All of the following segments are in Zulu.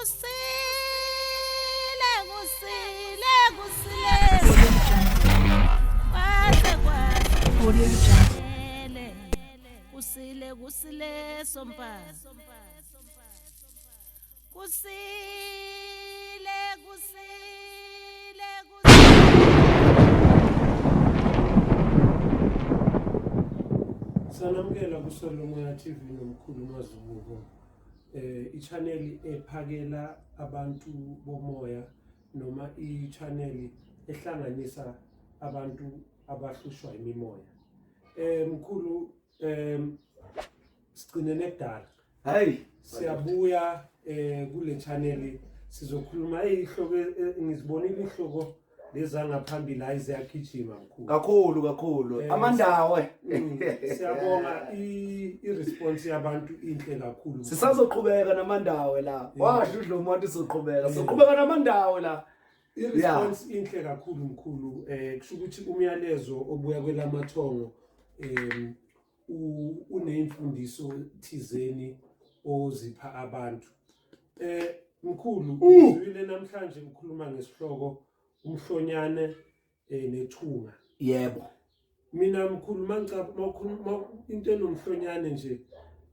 Kusile, kusile, kusile. Kwaze kwaze. Audio Jungle. Kusile, kusile, kusile sompa. Kusile, kusile, kusile. Sanamukela kuSolomoya TV nomkhulu Mazibuko. I-channel ephakela abantu bomoya noma i-channel ehlanganisa abantu abahlushwa imimoya. Mkhulu, sigcinene kudala. Hey, Siyabuya kule channel, sizokhuluma eyihloko, ngizibonile ihloko lezangaphambili, hayi, ziyagijima mkhulu. Kakhulu kakhulu. Amandawe. Siyabonga i-response yabantu, inhle kakhulu. Sisazoqhubeka namandawe la. Washo uDlomo wathi sizoqhubeka. Sizoqhubeka namandawe la. I-response inhle kakhulu mkhulu, kusho ukuthi umyalezo obuya kwelamathongo uneyimfundiso thizeni ozipha abantu. Mkhulu, uzwile namhlanje ukhuluma ngesihloko umhlonyane nethunga. Yebo. Mina mkhulu, mawukhuluma into enomhlonyane nje,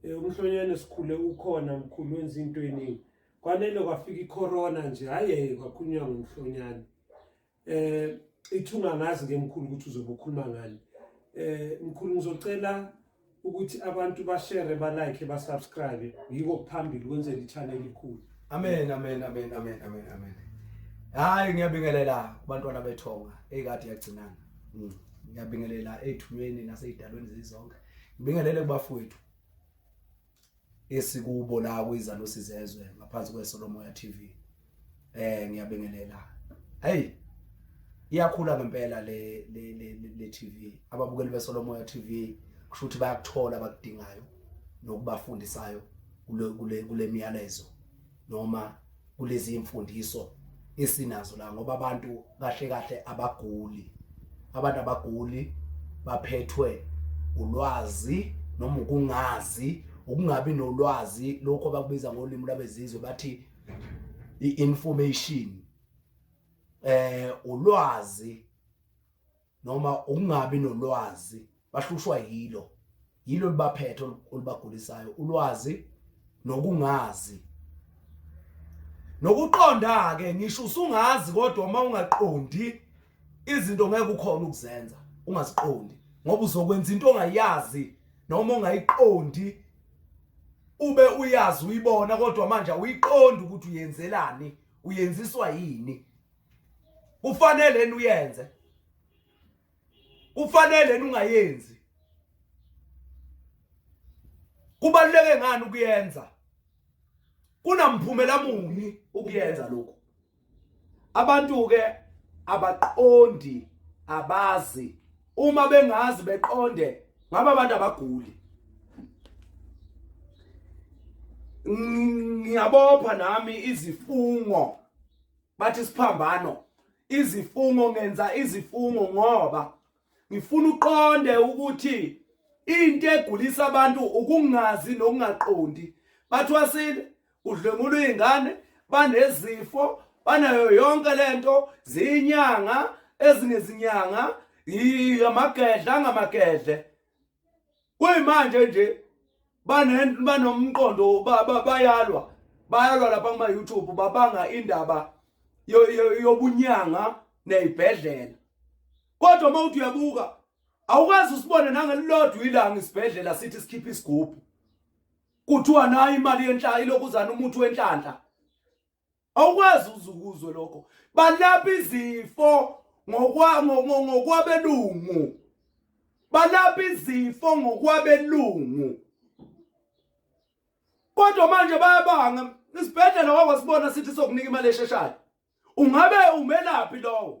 umhlonyane sikhule ukhona mkhulu, wenza into eningi. Kwanele kwafika icorona nje, hayi, kwakhulunywa ngomhlonyane. Ithunga ngazi ke mkhulu ukuthi uzobe ukhuluma ngani. Mkhulu, ngizocela ukuthi abantu bashare, ba like, ba subscribe, yiko kuphambili kwenzela i-channel ikhulu. Amen, amen, amen, amen, amen, amen. Hayi, ngiyabingelela kubantwana bethonga ekade yagcinana. Ngiyabingelela ezithunyweni nasezidalweni zizonke. Ngibingelele kubafowethu esikubo la kwizalusi zezwe ngaphansi kweSolomoya TV. Ngiyabingelela. Hey, iyakhula ngempela le TV. Ababukeli beSolomoya TV kusho ukuthi bayakuthola abakudingayo nokubafundisayo kule miyalezo noma kulezi imfundiso esinazo la, ngoba abantu kahle kahle abaguli, abantu abaguli, baphethwe ulwazi noma ukungazi, ukungabi nolwazi, lokho abakubiza ngolimi lwabezizwe bathi i-information, ulwazi noma ukungabi nolwazi. Bahlushwa yilo libaphethe, olubagulisayo, ulwazi nokungazi nokuqonda ke. Ngisho usungazi, kodwa uma ungaqondi izinto ngeke ukhona ukuzenza ungaziqondi, ngoba uzokwenza into ongayazi noma ongayiqondi, ube uyazi uyibona, kodwa manje awuyiqondi ukuthi uyenzelani, uyenziswa yini, kufanele uyenze, kufanele ungayenzi, kubaluleke ngani ukuyenza, kunamphumela muni ukuyenza lokho. Abantu ke abaqondi, abazi. Uma bengazi beqonde, ngabe abantu abaguli. Ngiyabopha nami izifungo, bathi siphambano, izifungo, ngenza izifungo ngoba ngifuna uqonde ukuthi into egulisa abantu ukungazi nokungaqondi. Bathwasile, kudlwengulwa izingane, banezifo, banayo yonke lento, zinyanga ezingezinyanga, amagedla angamagedle. Kuyimanje nje banomqondo, bayalwa, bayalwa lapha kuma YouTube, babanga indaba yobunyanga nezibhedlela, kodwa uma uthi uyabuka awukwazi usibone nangelilodwa ilanga isibhedlela sithi sikhipha isigubhu, kuthiwa nayo imali yenhla ilokuzana umuthi wenhlanhla. Awukwazi uzukuzwe lokho. Balapha izifo ngokwabelungu, balapha izifo ngokwabelungu, kodwa manje bayabanga isibhedlela wakwasibona sithi sokunika imali esheshayo. Ungabe umelaphi lowo?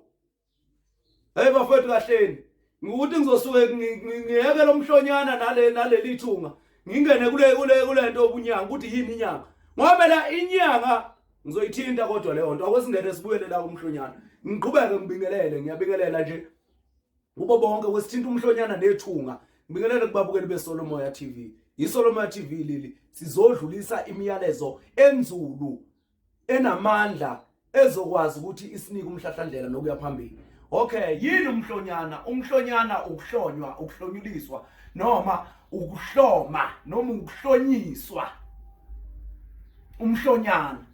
Hey bafowethu, kahleni ngikuthi ngizosuke ngiyeke lo mhlonyana naleli thunga, ngingene kule nto obunyanga, ukuthi yini inyanga, ngoba phela inyanga ngizoyithinta, kodwa leyo nto akwesingene sibuyele la kumhlonyana. Ngiqhubeke ngibingelele, ngiyabingelela nje kubo bonke kwesithinta umhlonyana nethunga. Ngibingelele kubabukeli beSolomoya TV. ISolomoya TV lili, sizodlulisa imiyalezo enzulu. Enamandla ezokwazi ukuthi isinike umhlahlandlela nokuya phambili. Okay, yini umhlonyana? Umhlonyana ukuhlonywa, ukuhlonyuliswa noma ukuhloma noma ukuhlonyiswa. Umhlonyana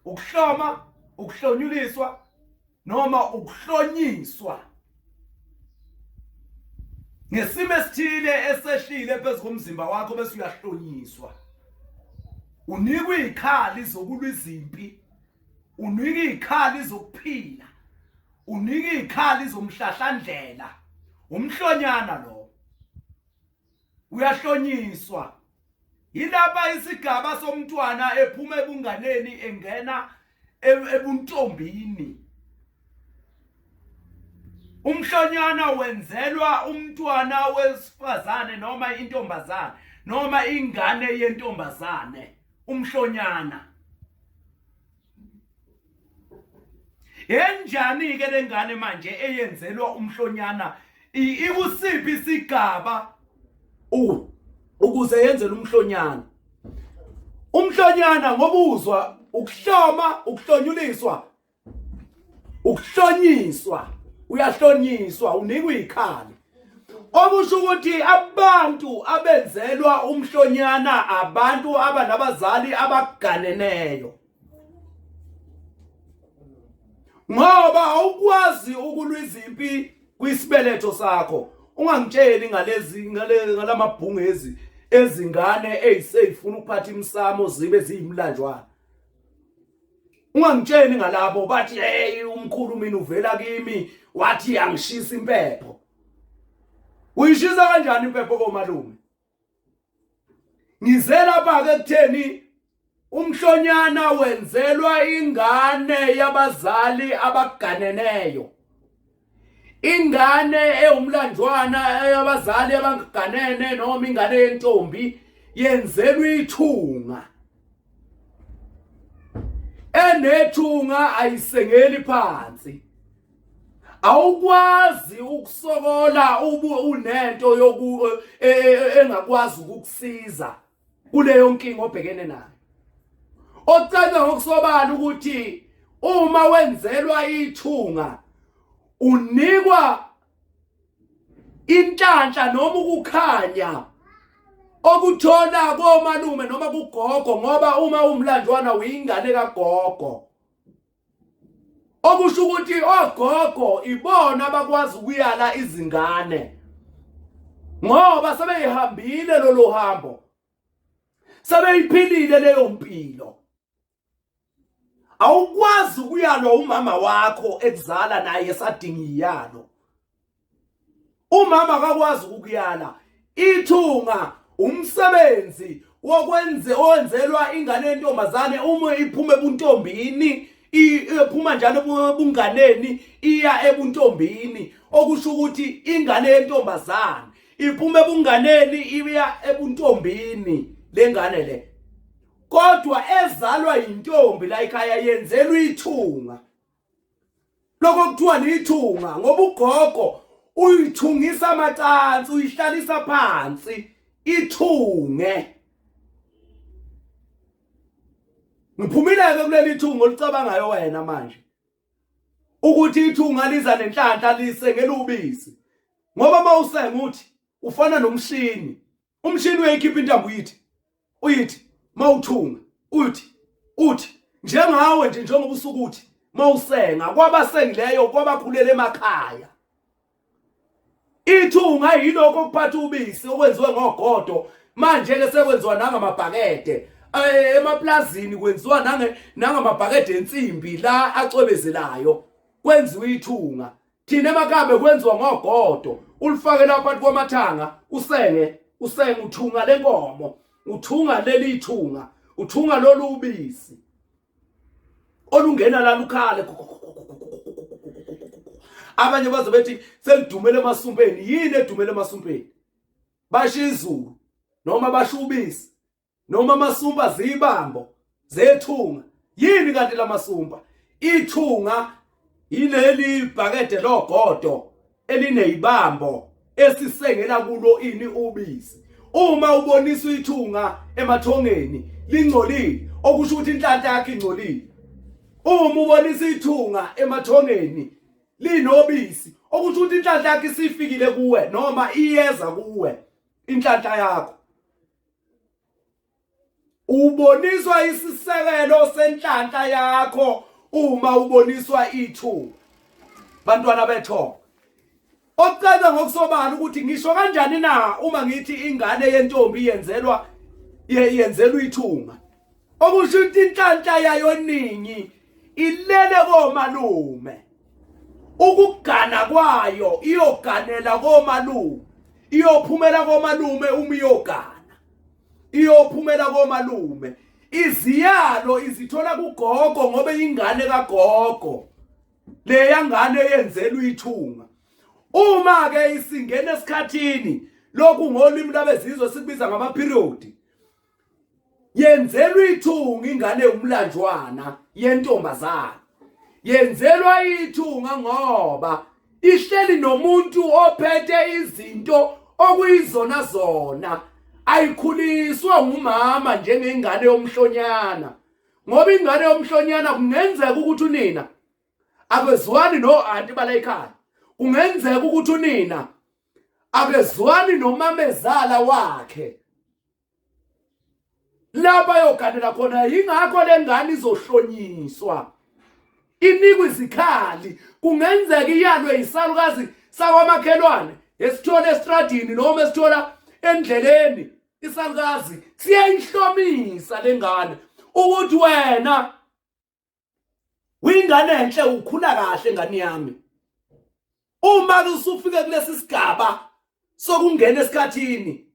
ukuhloma, ukuhlonyuliswa noma ukuhlonyiswa ngesimo esithile esehlile phezu komzimba wakho bese uyahlonyiswa. Unikwa izikhali zokulwa izimpi, unika izikhali zokuphila, unika izikhali zomhlahlandlela. Umhlonyana lo uyahlonyiswa. Yilapha isigaba somntwana ephuma ebunganeni engena ebuntombini. Umhlonyana wenzelwa umntwana wesifazane noma intombazane noma ingane yentombazane, umhlonyana. Enjani ke lengane manje eyenzelwa umhlonyana? Ikusiphi isigaba ukuze yenzele umhlonyana? Umhlonyana ngobuzwa ukuhloma, ukuhlonyuliswa, ukuhlonyiswa, uyahlonyiswa, unikwa ikhali. Okusho ukuthi abantu abenzelwa umhlonyana abantu abanabazali abaganeneyo, ngoba awukwazi ukulwa izimpi kwisibeletho sakho. Ungangitsheli ngalezi ngalamabhungezi ezingane eziseyifuna ukuphatha imsamo zibe ziyimlanjwana. Ungangitsheli ngalabo bathi hey, umkhulu mina uvela kimi wathi angishisa impepho. Uyishisa kanjani impepho komalume? Ngize lapha ke kutheni umhlonyana wenzelwa ingane yabazali abaganeneyo, ingane ewumlanjwana yabazali abangaganene noma ingane yentombi yenzelwa ithunga. Enethunga ayisengeli phansi. Awukwazi ukusokola ubu unento yoku e, e, e, engakwazi ukukusiza kuleyo nkinga obhekene nayo. Okucaca ngokusobala ukuthi uma wenzelwa ithunga unikwa inhlanhla noma ukukhanya okuthola komalume noma kugogo, ngoba uma umlanjwana uyingane kagogo. Okusho ukuthi ogogo ibona abakwazi ukuyala izingane ngoba sebeyihambile lolu hambo, sebeyiphilile leyo mpilo. Awukwazi ukuyalwa umama wakho ekuzala naye esadinga iyalo. Umama akakwazi ukukuyala. Ithunga umsebenzi wokwenze owenzelwa ingane yentombazane uma iphuma ebuntombini, iphuma njalo ebunganeni iya ebuntombini. Okusho ukuthi ingane yentombazane iphuma ebunganeni iya ebuntombini lengane le, kodwa ezalwa yintombi la ekhaya yenzelwa ithunga. Lokho kuthiwa lithunga ngoba ugogo uyithungisa amacansi, uyihlalisa phansi ithunge. Ngiphumile-ke kuleli thunga olucabangayo wena manje ukuthi ithunga liza nenhlanhla lisengela ubisi, ngoba uma usenga uthi ufana nomshini. Umshini uyayikhipha intambo, uyithi uyithi mawuthunga uthi uthi njengawe nje, njengoba usukuthi mawusenga kwabasengileyo kwabakhulela emakhaya. Ithunga yilokho okuphatha ubisi okwenziwe ngogodo, manje ke sekwenziwa nangamabhakede emaplazini, kwenziwa nange nangamabhakede ensimbi la acwebezelayo, kwenziwa ithunga. Thina emakabe kwenziwa ngogodo, ulifake lapha phakathi kwamathanga, usenge usenge uthunga lenkomo, uthunga leli thunga, uthunga lolu ubisi olungena la lukhale. Abanye baze bethi selidumele emasumpeni. Yini edumele emasumpeni? Basho izulu noma basho ubisi noma amasumpa ziyibambo zethunga. Yini kanti lamasumpa? Ithunga yileli bhakede logodo elinezibambo esisengela kulo ini ubisi. Uma uboniswa ithunga emathongeni lingcolile, okusho ukuthi inhlanhla yakho ingcolile. Uma ubonisa ithunga emathongeni linobisi, okusho ukuthi inhlanhla yakho isifikile kuwe noma iyeza kuwe inhlanhla yakho. Uboniswa isisekelo senhlanhla yakho uma uboniswa ithuba. Bantwana bethongo. Okucaca ngokusobala ukuthi ngisho kanjani na uma ngithi ingane yentombi yenzelwa yenzelwa ithunga. Okusho ukuthi inhlanhla yayo eningi ilele komalume. Ukugana kwayo iyoganela komalume. Iyophumela komalume uma iyogana. Iyophumela komalume. Iziyalo izithola kugogo ngoba ingane kagogo. Leya ngane yenzelwa ithunga. Uma ke isingena esikhathini lokhu ngolimi labezizwe sikubiza ngama period. Yenzelwa ithunga ingane umlanjwana yentombazana. Yenzelwa ithunga ngoba ihleli nomuntu ophethe izinto okuyizona zona ayikhuliswa ngumama njengengane yomhlonyana ngoba ingane yomhlonyana kungenzeka ukuthi unina akezwani no-anti bala ekhaya kungenzeka ukuthi unina akezwani nomamezala wakhe lapha yoganela khona yingakho lengane izohlonyiswa inikwe izikhali kungenzeka iyalwe isalukazi sakwamakhelwane esithola estradini noma esithola endleleni isalukazi siyayihlomisa lengane ukuthi wena uyingane enhle ukhula kahle ngane yami uma usufike kulesi sigaba sokungena esikhathini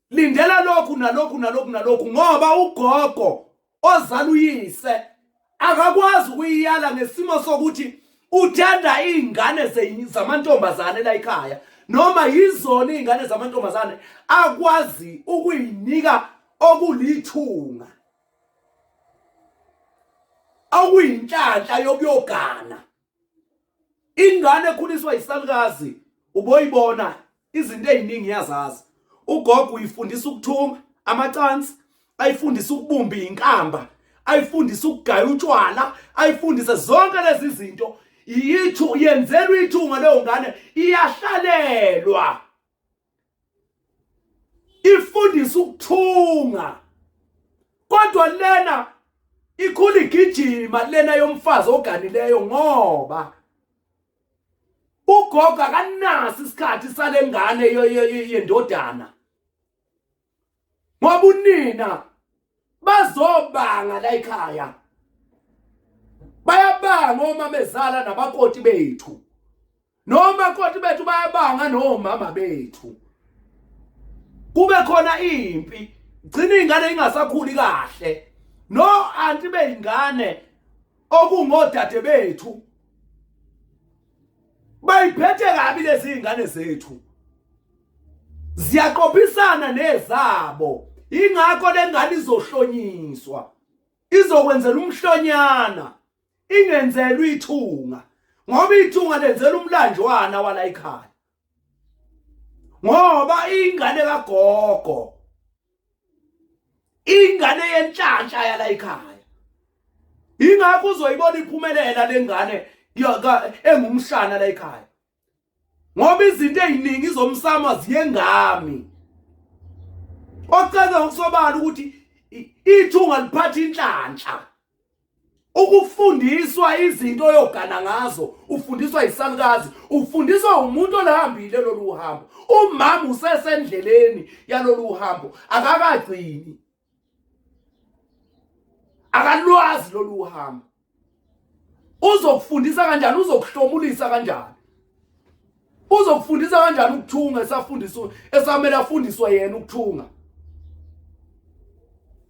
lindela lokhu nalokhu nalokhu nalokhu ngoba ugogo ozala uyise akakwazi ukuyiyala ngesimo sokuthi uthanda izingane zamantombazane la ekhaya noma yizona izingane zamantombazane akwazi ukuyinika okulithunga okuyinhlanhla yokuyogana ingane ekhuliswa yisalukazi uboyibona izinto eziningi yazazi ugogo uyifundisa ukuthunga amacansi ayifundisa ukubumba inkamba ayifundisa ukugaya utshwala ayifundise zonke lezi zinto yithu yenzelwa ithunga leyo ngane iyahlalelwa ifundisa ukuthunga kodwa lena ikhula igijima lena yomfazi oganileyo ngoba ugogo akanaso isikhathi salengane yendodana ngoba unina bazobanga la ekhaya bayabanga omamezala nabakoti bethu nomakoti bethu bayabanga nomama bethu kube khona impi gcina ingane ingasakhuli kahle no anti beyingane okungodade bethu bayiphethe kabi lezi ingane zethu ziyaqophisana nezabo ingakho lengane izohlonyiswa izokwenzela umhlonyana ingenzelwa ithunga ngoba ithunga lenzela umlanjwana wala ekhaya ngoba ingane kagogo ingane yenhlanhla yala ekhaya ingakho uzoyibona iphumelela lengane engumshana la ekhaya ngoba izinto eziningi zomsamo ziyengami okucaca ngokusobala ukuthi ithunga liphatha inhlanhla ukufundiswa izinto oyogana ngazo ufundiswa yisalukazi ufundiswa umuntu olihambile lolu hambo umama usesendleleni yalolu hambo akakagcini akalwazi lolu hambo uzokufundisa kanjani uzokuhlomulisa kanjani uzokufundisa kanjani ukuthunga esafundiswa esamele afundiswe yena ukuthunga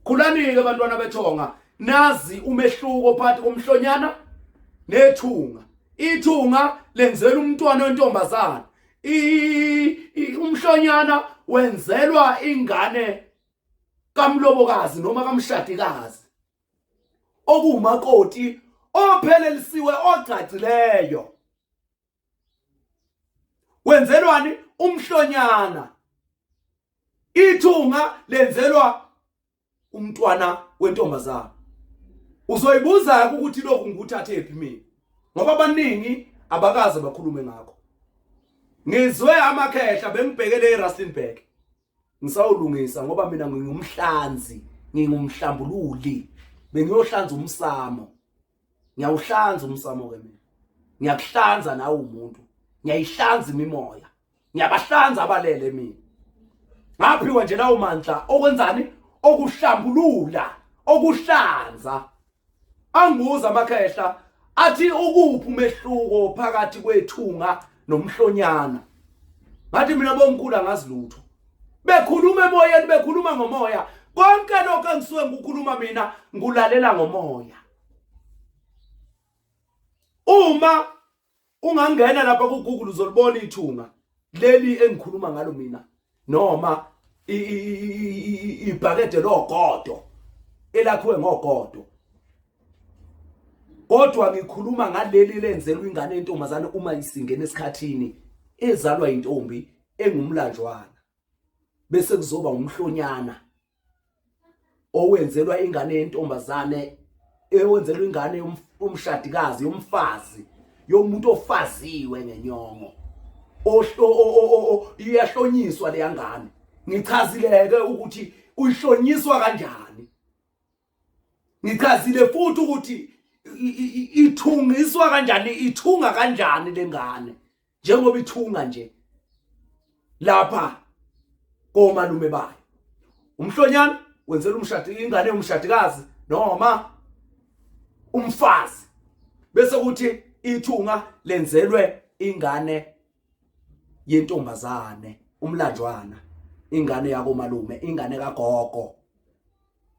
khulani-ke bantwana bethonga nazi umehluko phakathi komhlonyana nethunga ithunga lenzela umntwana wentombazana umhlonyana wenzelwa ingane kamlobokazi noma kamshadikazi okuwumakoti ophelelisiwe ogcagcileyo wenzelwani umhlonyana Ithunga lenzelwa umntwana wentombazana. Uzoyibuza ukuthi lokhu ngikuthathe phi mina, ngoba abaningi abakaze bakhulume ngakho. Ngizwe amakhehla bengibhekele eRustenburg, ngisawulungisa ngoba mina ngingumhlanzi, ngingumhlambululi, bengiyohlanza umsamo. Ngiyawuhlanza umsamo ke mina, ngiyakuhlanza nawe umuntu, ngiyayihlanza imimoya, ngiyabahlanza abalele mina. Ngaphiwa nje lawo mandla okwenzani? Okuhlambulula, okuhlanza. Angibuza amakhehla athi ukuphi umehluko phakathi kwethunga nomhlonyana? Ngathi mina bomkhulu angazi lutho. Bekhuluma emoyeni, bekhuluma ngomoya. Konke lokho engisuke ngikukhuluma mina ngulalela ngomoya. Uma ungangena lapha ku Google uzolibona ithunga leli engikhuluma ngalo mina, noma ibhakede logodo elakhiwe ngogodo, kodwa ngikhuluma ngaleli lenzelwa ingane yentombazane uma isingena esikhathini, ezalwa intombi engumlanjwana, bese kuzoba umhlonyana owenzelwa ingane yentombazane, ewenzelwa ingane yomshadikazi, yomfazi, yomuntu ofaziwe ngenyongo, iyahlonyiswa leya ngane. Ngichazileke ukuthi uyihlonyiswa kanjani, ngichazile futhi ukuthi ithungiswa kanjani, ithunga kanjani lengane, njengoba ithunga nje lapha komalume bayo. Umhlonyana wenzela umshadi, ingane yomshadikazi noma umfazi, bese kuthi ithunga lenzelwe ingane yentombazane, umlanjwana, ingane yakomalume, ingane kagogo.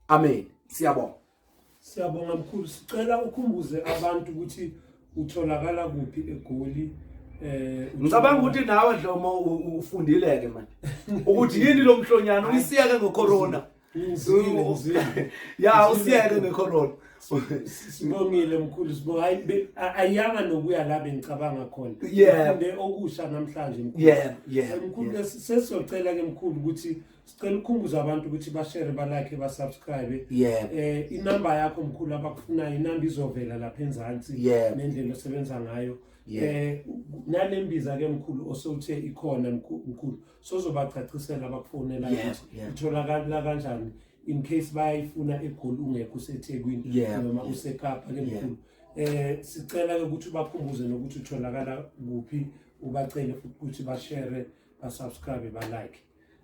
Amen, siyabonga. Siyabonga mkhulu, sicela ukhumbuze abantu ukuthi utholakala kuphi eGoli. Ngicabanga ukuthi nawe Dlomo ufundile ke manje ukuthi yini lo mhlonyana, uyisiyeke ngecorona. Ngizwile. Ya, usiyeke ngecorona. Sibongile mkhulu, sibonga. Hayi, ayanga nokuya la bengicabanga khona. Ngifunde okusha namhlanje mkhulu. Yeah. Mkhulu, sesiyocela ke mkhulu ukuthi sicela ukukhumbuza abantu ukuthi bashare, balike, basubscribe. Inamba yakho mkhulu abakufunayo, inamba izovela lapha enzansi nendlela osebenza ngayo. Nalembiza ke mkhulu osewuthe ikhona mkhulu, sozobacacisela abakufonela ukuthi itholakala kanjani in case bayayifuna eGoli ungekho, useThekwini noma useKapa ke mkhulu. Sicela ke ukuthi ubakhumbuze nokuthi utholakala kuphi, ubacele futhi ukuthi bashare, basubscribe, balike,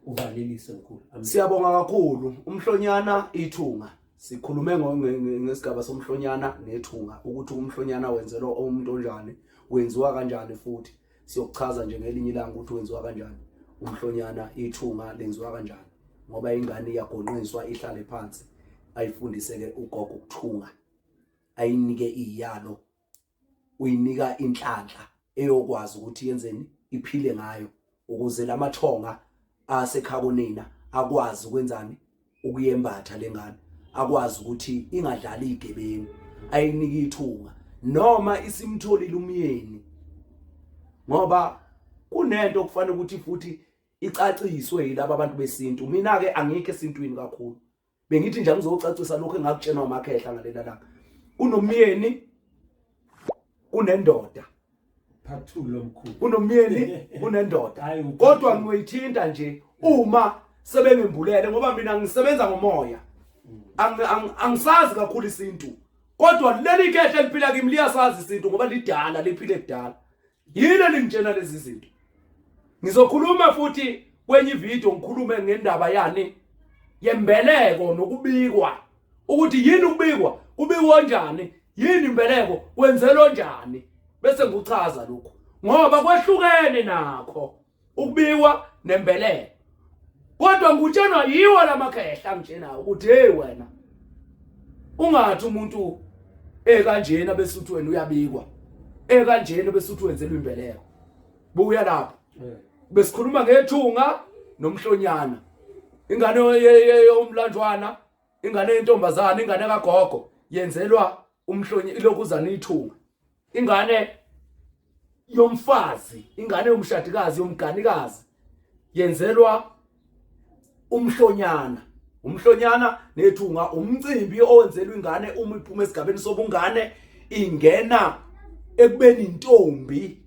uvalelise mkhulu. Amen. Siyabonga kakhulu. Umhlonyana, ithunga, sikhulume ngesigaba somhlonyana nethunga, ukuthi umhlonyana wenzelwa umuntu onjani, wenziwa kanjani, futhi siyokuchaza nje ngelinye ilanga ukuthi wenziwa kanjani umhlonyana, ithunga lenziwa kanjani, ngoba ingane iyagonqiswa ihlale phansi, ayifundiseke ugogo ukuthunga, ayinike iyalo, uyinika inhlanhla eyokwazi ukuthi yenzeni, iphile ngayo, ukuze lamathonga asekhakonina akwazi ukwenzani, ukuyembatha lengane, akwazi ukuthi ingadlali igebengu, ayinike ithunga noma isimtholile umyeni, ngoba kunento okufanele ukuthi futhi icaciswe yilaba abantu besintu. Mina ke angikho esintwini kakhulu, bengithi nje ngizocacisa lokho engakutshenwa amakhehla ngalela langa. Kunomyeni, kunendoda. Part 2 lo mkhulu. Kunomyeni, kunendoda, Hayi, upart kodwa two. ngiyoyithinta nje uma sebengembulele, ngoba mina ngisebenza ngomoya. Angisazi kakhulu isintu, kodwa leli khehla eliphila kimi liyasazi isintu ngoba lidala, liphile kudala, yini elingitshena lezi zinto. Ngizokhuluma futhi kwenye ivideo, ngikhulume ngendaba yani yembeleko nokubikwa, ukuthi yini ukubikwa, kubikwa kanjani, yini imbeleko, kwenzelwa njani, bese ngikuchaza lokhu ngoba kwehlukene nakho ukubikwa nembeleko. Kodwa ngikutshenwa yiwo lamakhehla angitshenayo ukuthi hey wena, ungathi umuntu ekanjena bese uthi wena uyabikwa, ekanjena bese uthi wenzelwa imbeleko. Buya lapho. Besikhuluma ngethunga nomhlonyana, ingane yomlanjwana, ingane yentombazana, ingane kagogo yenzelwa umhlonyi ilokuzana ithunga, ingane yomfazi, ingane yomshadikazi, yomganikazi yenzelwa Umhlonyana, umhlonyana nethunga umcimbi owenzelwa ingane uma iphuma esigabeni sobungane ingena ekubeni intombi,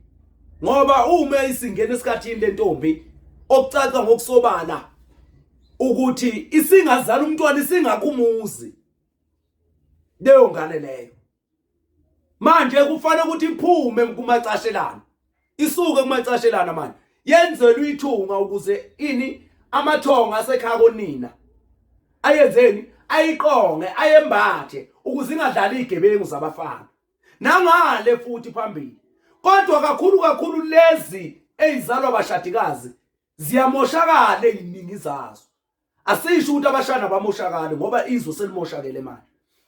ngoba uma isingena esikhathini lentombi okucaca ngokusobala ukuthi isingazala umntwana, isingakumuzi leyo ngane leyo. Manje kufanele ukuthi iphume kumacashelana, isuke kumacashelana, manje yenzelwe ithunga ukuze ini amathonga asekhaya konina ayenzeni, ayiqonge, ayembathe ukuze ingadlali igebengu zabafana nangale futhi phambili. Kodwa kakhulu kakhulu lezi ezizalwa abashadikazi ziyamoshakala eziningi zazo. Asisho ukuthi abashana bamoshakale ngoba izwe selimoshakele manje,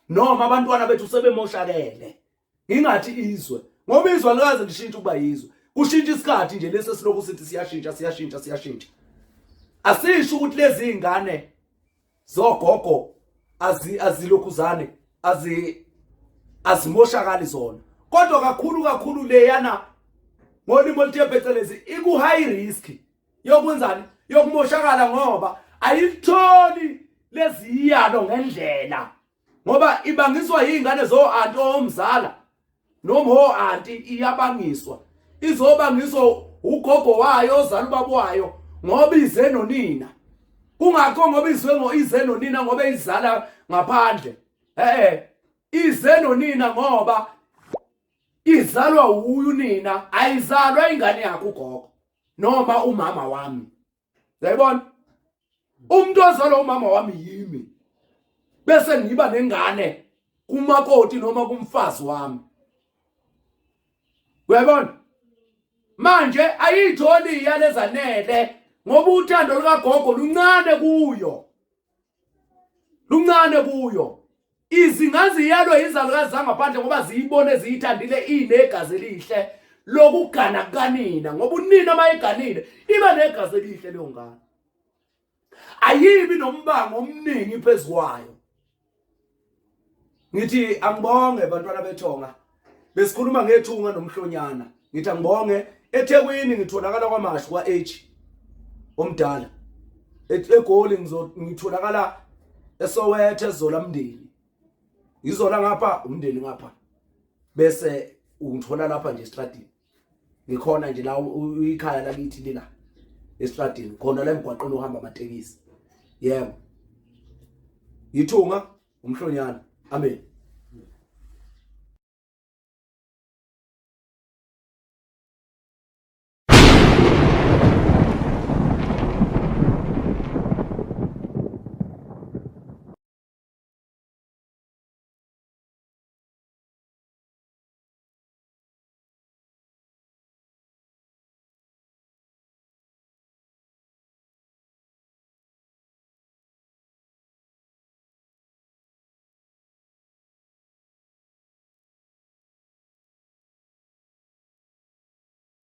noma abantwana bethu sebemoshakele. Ngingathi izwe ngoba izwe alikaze lishintshe ukuba yizwe, kushintsha isikhathi nje lesi esilokhu sithi siyashintsha, siyashintsha, siyashintsha. Asisho ukuthi lezi zingane zogogo azilokhuzane azimoshakali zona, kodwa kakhulu kakhulu leyana ngolimi oluthe phecelezi iku high risk yokwenzani, yokumoshakala, ngoba ayilitholi leziyalo ngendlela, ngoba ibangiswa yingane zo-anti omzala noma o-anti, iyabangiswa, izobangiswa ugogo wayo ozala ubaba wayo ngoba ize nonina. Kungakho ngoba izwe ngo ize nonina ngoba izala ngaphandle, ize nonina ngoba izalwa uyu nina, ayizalwa ingane yakhe ugogo noma umama wami. Uyayibona, umuntu ozalwa umama wami yimi, bese ngiba nengane kumakoti noma kumfazi wami. Uyayibona manje ayitholi yalezanele ngoba uthando lukagogo luncane kuyo, luncane kuyo. Izingazi iyalwe izalukazi zangaphandle ngoba ziyibone ziyithandile, inegazi elihle lokugana kukanina, ngoba unina uma eganile iba negazi elihle leyo ngane, ayibi nombango omningi phezu kwayo. Ngithi angibonge bantwana bethonga, besikhuluma ngethunga nomhlonyana. Ngithi angibonge eThekwini, ngitholakala kwaMashu kwa H omdala, eGoli ngitholakala eSoweto ezola mndeni, ngizola ngapha umndeni ngapha, bese ungithola lapha nje estradini. Ngikhona nje la, ikhaya lakithi lila estradini khona la emgwaqeni ohamba amatekisi. Yebo, yithunga umhlonyana. Amen.